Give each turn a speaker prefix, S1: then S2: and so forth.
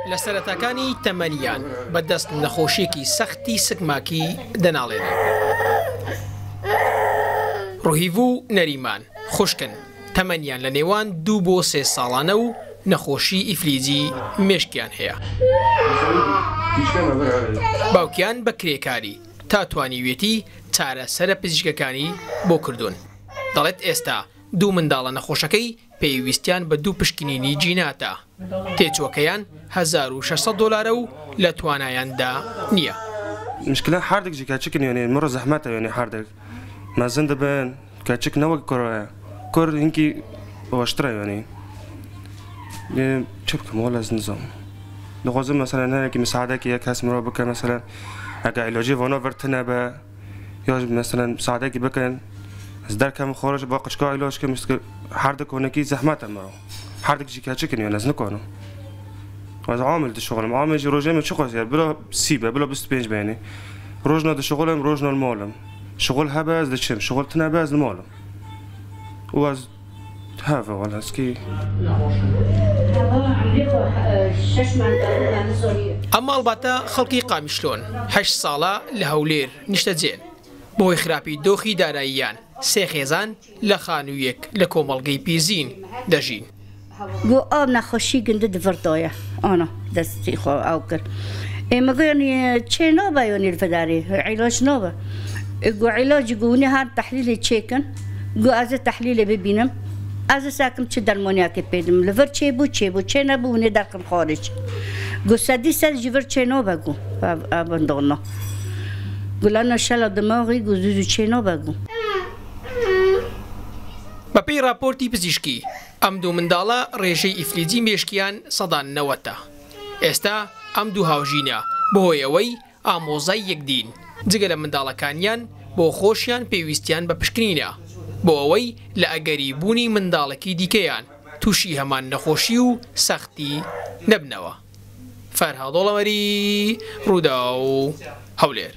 S1: لە سەرەتاکانی تەمەنیان بە دەست نەخۆشییەکی سەختی سکماکی دەناڵێنن. ڕوهیڤ و نەریمان خوشکن، تەمەنیان لە نێوان دوو بۆ سێ ساڵانە و نەخۆشی ئیفلیجی مێشکیان هەیە. باوکیان بە کرێکاری تا توانیویەتی چارەسەرە پزیشکەکانی بۆ کردوون. دەڵێت ئێستا دوو منداڵە نەخۆشەکەی پێویستیان بە دوو پشکنینی جیناتە، تێچووەکەیان 1600 دۆلارە و لە توانایاندا نییە.
S2: مشکلە هەردک جی کەچکن یعنی مرۆ زەحمەتە یعنی هەردک مەزن دەبن کەچک نەوەک کوڕە کوڕ هینکی باشترە یعنی چ بکەم وەڵا ez nizam دخوازم مثلا هەرێکی مساعدەکی یەک کەس مرۆ بکە مثلا ئەگە عیلاجی ڤانا ڤەر تنە بە یا مثلا مساعدەکی بکەن ez derkem xoraj با قچکا علاج کم هەردک هونەکی زەحمەتە مرۆ هەردک جی کەچکن یعنی ez nikarim ez عامل دشغلم عامل جی ڕۆژێ من چ قاسیە بلا سیبە بلا 25 بینی ڕۆژنا دشغلم ڕۆژنا المالم شغل هەبە ez دچم شغل تنە بە ez المالم و ez هەڤە وەلا ez کی
S1: ئەم ماڵباتە خەڵکی قامیشلۆن هەشت ساڵە لە هەولێر نیشتەجێن. بەهۆی خراپی دۆخی داراییان سێ خێزان لە خانوویەک لە کۆمەڵگەی پیزین دەژین.
S3: گو ئاو نەخۆشی گندە دڤردایە ئانا دەستی خۆ ئاو کرد. ئێمە گویانی چێ نابە یۆنی الفداری عیلاج نابە. گو عیلاج گونی هەر تحلیلی چێکن گو ئەزە تحلیلی ببینم ئەزە ساکم چ دەرمانیاکە پێدم لەڤەر چێ بوو چێ بوو چێ نەبوو ونێ دەرخم خارج. گو سەدی سەد ژڤەر چێ نابە گو ئەبندانا. گو لەنا شەلا دماغی گو زوو زوو چێ نابە گو.
S1: بەپێی راپۆرتی پزیشکی ئەم دوو منداڵە ڕێژەی ئیفلیجی مێشکیان 90%. ئێستا ئەم دوو هاوژینە بەهۆی ئەوەی ئامۆزای یەکدین جگە لە منداڵەکانیان بۆ خۆشیان پێویستیان بە پشکنینە بۆ ئەوەی لە ئەگەری بوونی منداڵێکی دیکەیان تووشی هەمان نەخۆشی و سەختی نەبنەوە. فەرهاد دۆڵەمەری، ڕووداو، هەولێر.